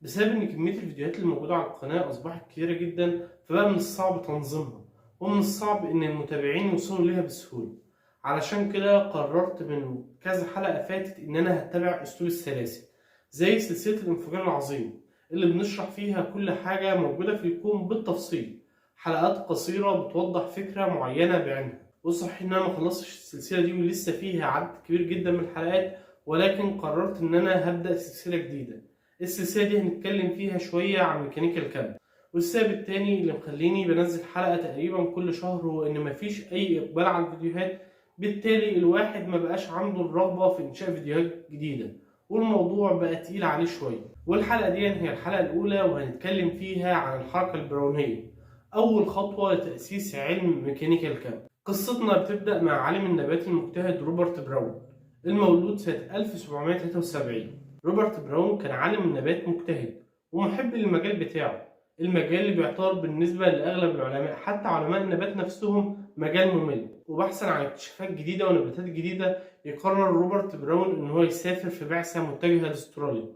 بسبب ان كمية الفيديوهات اللي موجودة على القناة اصبحت كتيرة جدا، فبقى من الصعب تنظيمها ومن الصعب ان المتابعين يوصلوا ليها بسهولة. علشان كده قررت من كذا حلقة فاتت ان انا هتبع اسلوب السلاسل، زي سلسلة الانفجار العظيم اللي بنشرح فيها كل حاجة موجودة في الكون بالتفصيل، حلقات قصيرة بتوضح فكرة معينة بعينها. وصح ان انا ما خلصتش السلسلة دي ولسه فيها عدد كبير جدا من الحلقات، ولكن قررت ان انا هبدأ سلسلة جديدة. السلسلة دي هنتكلم فيها شوية عن ميكانيكا الكم. والسبب التاني اللي مخليني بنزل حلقة تقريبا كل شهر هو ان مفيش اي اقبال على الفيديوهات، بالتالي الواحد ما بقاش عنده الرغبة في انشاء فيديوهات جديدة والموضوع بقى تقيل عليه شوية. والحلقة دي هي الحلقة الأولى وهنتكلم فيها عن الحركة البراونية، أول خطوة لتأسيس علم ميكانيكا الكم. قصتنا بتبدأ مع عالم النبات المجتهد روبرت براون المولود سنة 1773. روبرت براون كان عالم نبات مجتهد ومحب للمجال بتاعه، المجال اللي بيعتبر بالنسبة لأغلب العلماء حتى علماء النبات نفسهم مجال ممل. وبحثا عن اكتشافات جديدة ونباتات جديدة يقرر روبرت براون إن هو يسافر في بعثة متجهة لاستراليا.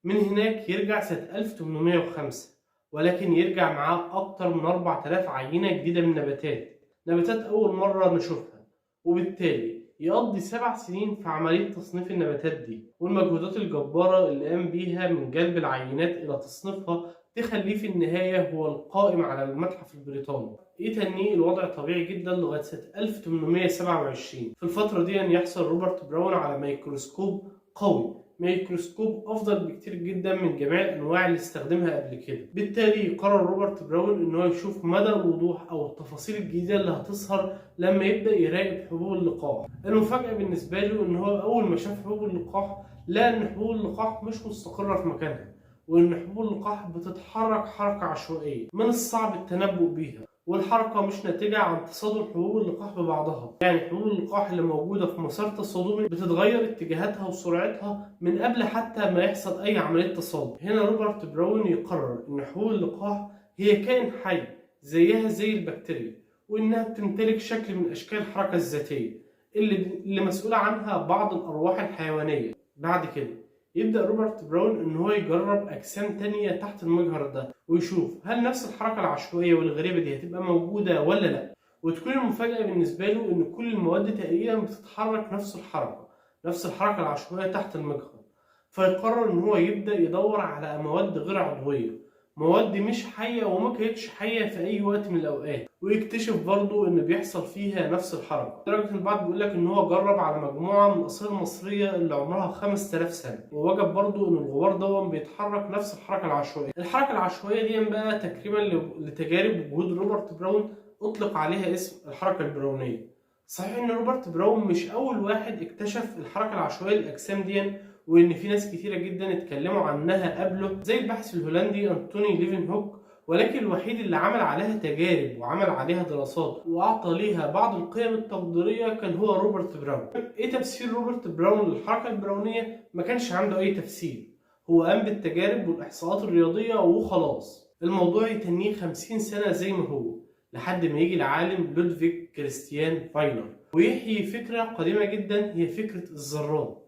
من هناك يرجع سنة 1805، ولكن يرجع معاه أكتر من 4000 عينة جديدة من النباتات، نباتات أول مرة نشوفها، وبالتالي يقضي 7 سنين في عملية تصنيف النباتات دي. والمجهودات الجبارة اللي قام بيها من جلب العينات إلى تصنيفها تخليه في النهاية هو القائم على المتحف البريطاني. يتنيه الوضع طبيعي جدا لغاية سنة 1827. في الفترة دي يحصل روبرت براون على ميكروسكوب قوي، ميكروسكوب أفضل بكتير جدا من جميع الأنواع اللي استخدمها قبل كده. بالتالي قرر روبرت براون إن هو يشوف مدى الوضوح أو التفاصيل الجديدة اللي هتظهر لما يبدأ يراقب حبوب اللقاح. المفاجأة بالنسبة له إن هو أول ما شاف حبوب اللقاح لقى إن حبوب اللقاح مش مستقرة في مكانها، وإن حبوب اللقاح بتتحرك حركة عشوائية من الصعب التنبؤ بيها، والحركة مش ناتجة عن تصادم حبوب اللقاح ببعضها. يعني حبوب اللقاح اللي موجودة في مسار تصادمي بتتغير اتجاهاتها وسرعتها من قبل حتى ما يحصل أي عملية تصادم. هنا روبرت براون يقرر إن حبوب اللقاح هي كائن حي زيها زي البكتيريا، وإنها بتمتلك شكل من أشكال الحركة الذاتية اللي مسؤولة عنها بعض الأرواح الحيوانية. بعد كده يبدأ روبرت براون إن هو يجرب أجسام تانية تحت المجهر ده ويشوف هل نفس الحركة العشوائية والغريبة دي هتبقى موجودة ولا لأ. وتكون المفاجأة بالنسبة له إن كل المواد تقريبا بتتحرك نفس الحركة، نفس الحركة العشوائية تحت المجهر. فيقرر إن هو يبدأ يدور على مواد غير عضوية، مواد مش حية وما كانتش حية في أي وقت من الأوقات، ويكتشف برضه إن بيحصل فيها نفس الحركة. لدرجة إن البعض بيقول لك إن هو جرب على مجموعة من الآثار المصرية اللي عمرها 5000 سنة، ووجد برضه إن الغبار ده بيتحرك نفس الحركة العشوائية. الحركة العشوائية دي بقى تكريما لتجارب وجهود روبرت براون أطلق عليها اسم الحركة البراونية. صحيح إن روبرت براون مش أول واحد اكتشف الحركة العشوائية للأجسام دي، وإن في ناس كتيرة جدا اتكلموا عنها قبله زي الباحث الهولندي أنتوني ليفن هوك، ولكن الوحيد اللي عمل عليها تجارب وعمل عليها دراسات وأعطى ليها بعض القيم التقديرية كان هو روبرت براون. إيه تفسير روبرت براون للحركة البراونية؟ ما كانش عنده أي تفسير، هو قام بالتجارب والإحصاءات الرياضية وخلاص. الموضوع يتنيه 50 سنة زي ما هو لحد ما يجي العالم لودفيج كريستيان فاينر ويحيي فكرة قديمة جدا، هي فكرة الذرات.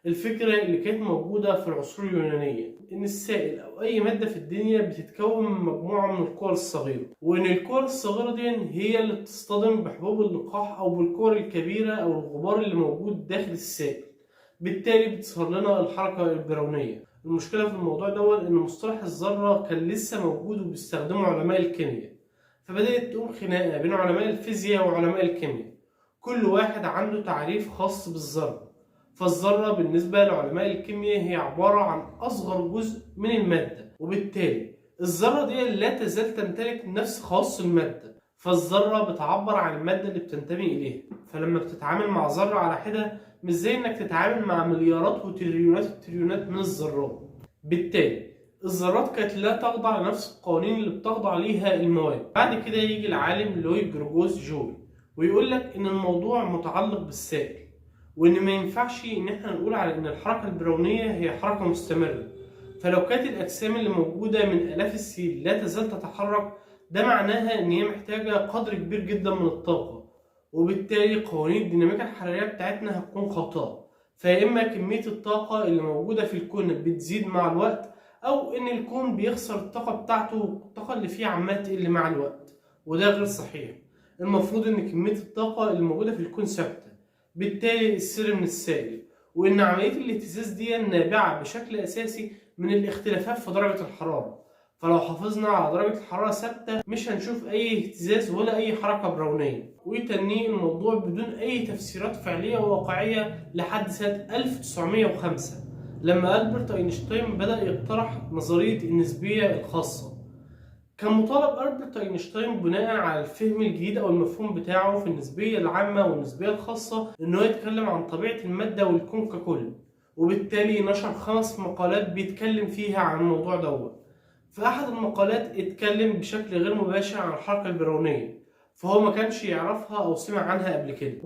الفكرة اللي كانت موجودة في العصور اليونانية إن السائل أو أي مادة في الدنيا بتتكون من مجموعة من الكور الصغيرة، وإن الكور الصغيرة دي هي اللي بتصطدم بحبوب اللقاح أو بالكور الكبيرة أو الغبار اللي موجود داخل السائل، بالتالي بتظهر لنا الحركة البراونية. المشكلة في الموضوع ده إن مصطلح الذرة كان لسه موجود وبيستخدمه علماء الكيمياء، فبدأت تقوم خناقة بين علماء الفيزياء وعلماء الكيمياء، كل واحد عنده تعريف خاص بالذرة. فالذرة بالنسبة لعلماء الكيمياء هي عبارة عن أصغر جزء من المادة، وبالتالي الذرة دي لا تزال تمتلك نفس خواص المادة، فالذرة بتعبر عن المادة اللي بتنتمي إليها. فلما بتتعامل مع ذرة على حدة مش زي إنك تتعامل مع مليارات وتريليونات التريليونات من الذرات. بالتالي الذرات كانت لا تخضع لنفس القوانين اللي بتخضع ليها المواد. بعد كده يجي العالم لوي جرجوس جوي ويقول لك إن الموضوع متعلق بالسائل، وإن ما ينفعش إن إحنا نقول على إن الحركة البراونية هي حركة مستمرة. فلو كانت الأجسام اللي موجودة من آلاف السنين لا تزال تتحرك، ده معناها إن هي محتاجة قدر كبير جدا من الطاقة، وبالتالي قوانين الديناميكا الحرارية بتاعتنا هتكون خاطئة. فيا إما كمية الطاقة اللي موجودة في الكون بتزيد مع الوقت، أو إن الكون بيخسر الطاقة بتاعته والطاقة اللي فيه عمالة تقل مع الوقت، وده غير صحيح. المفروض إن كمية الطاقة اللي موجودة في الكون ثابتة، بالتالي السر من السائل، وإن عملية الاهتزاز دي نابعة بشكل أساسي من الاختلافات في درجة الحرارة. فلو حافظنا على درجة الحرارة ثابتة مش هنشوف أي اهتزاز ولا أي حركة براونية. ويتني الموضوع بدون أي تفسيرات فعلية وواقعية لحد سنة 1905 لما ألبرت أينشتاين بدأ يقترح نظرية النسبية الخاصة. كان مطالب ألبرت أينشتاين بناء على الفهم الجديد أو المفهوم بتاعه في النسبية العامة والنسبية الخاصة إنه يتكلم عن طبيعة المادة والكون ككل، وبالتالي نشر 5 مقالات بيتكلم فيها عن الموضوع دوت. في أحد المقالات اتكلم بشكل غير مباشر عن الحركة البراونية، فهو ما كانش يعرفها أو سمع عنها قبل كده،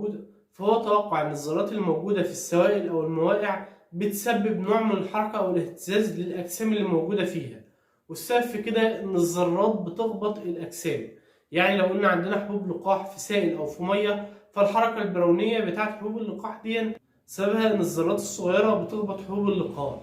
فهو توقع إن الذرات الموجودة في السوائل أو الموائع بتسبب نوع من الحركة أو الاهتزاز للأجسام اللي موجودة فيها، والسبب في كده إن الذرات بتخبط الأجسام. يعني لو قلنا عندنا حبوب لقاح في سائل أو في مية، فالحركة البراونية بتاعت حبوب اللقاح دي سببها إن الذرات الصغيرة بتخبط حبوب اللقاح.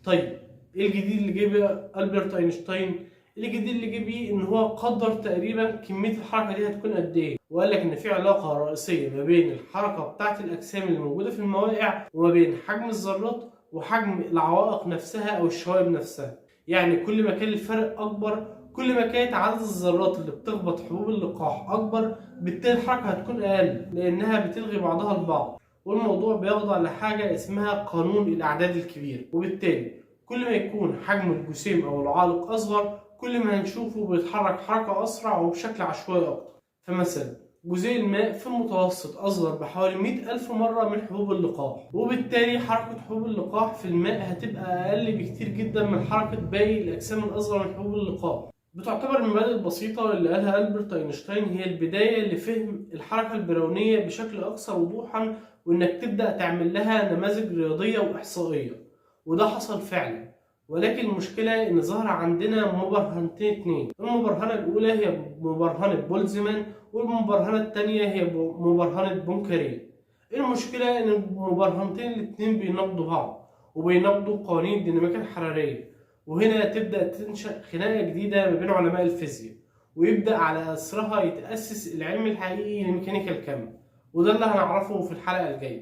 طيب ايه الجديد اللي جه بيه ألبرت أينشتاين؟ الجديد اللي جه بيه إن هو قدر تقريبا كمية الحركة دي هتكون قد إيه، وقال لك إن في علاقة رئيسية ما بين الحركة بتاعت الأجسام اللي موجودة في الموائع وما بين حجم الذرات وحجم العوائق نفسها أو الشوائب نفسها. يعني كل ما كان الفرق أكبر كل ما كانت عدد الذرات اللي بتخبط حبوب اللقاح أكبر، بالتالي الحركة هتكون أقل لأنها بتلغي بعضها البعض. والموضوع بيخضع لحاجة اسمها قانون الأعداد الكبيرة، وبالتالي كل ما يكون حجم الجسيم أو العالق أصغر كل ما هنشوفه بيتحرك حركة أسرع وبشكل عشوائي أكتر. فمثلا جزيء الماء في المتوسط أصغر بحوالي 100,000 مرة من حبوب اللقاح، وبالتالي حركة حبوب اللقاح في الماء هتبقى أقل بكتير جدا من حركة باقي الأجسام الأصغر من حبوب اللقاح. بتعتبر المبادئ البسيطة اللي قالها ألبرت أينشتاين هي البداية لفهم الحركة البراونية بشكل أكثر وضوحا، وإنك تبدأ تعمل لها نماذج رياضية وإحصائية، وده حصل فعلا. ولكن المشكلة إن ظهر عندنا مبرهنتين اتنين، المبرهنة الأولى هي مبرهنة بولتزمان، والمبرهنة التانية هي مبرهنة بونكاريه. المشكلة إن المبرهنتين الاتنين بيناقضوا بعض وبيناقضوا قوانين الديناميكا الحرارية، وهنا تبدأ تنشأ خناقة جديدة ما بين علماء الفيزياء، ويبدأ على أثرها يتأسس العلم الحقيقي لميكانيكا الكم، وده اللي هنعرفه في الحلقة الجاية.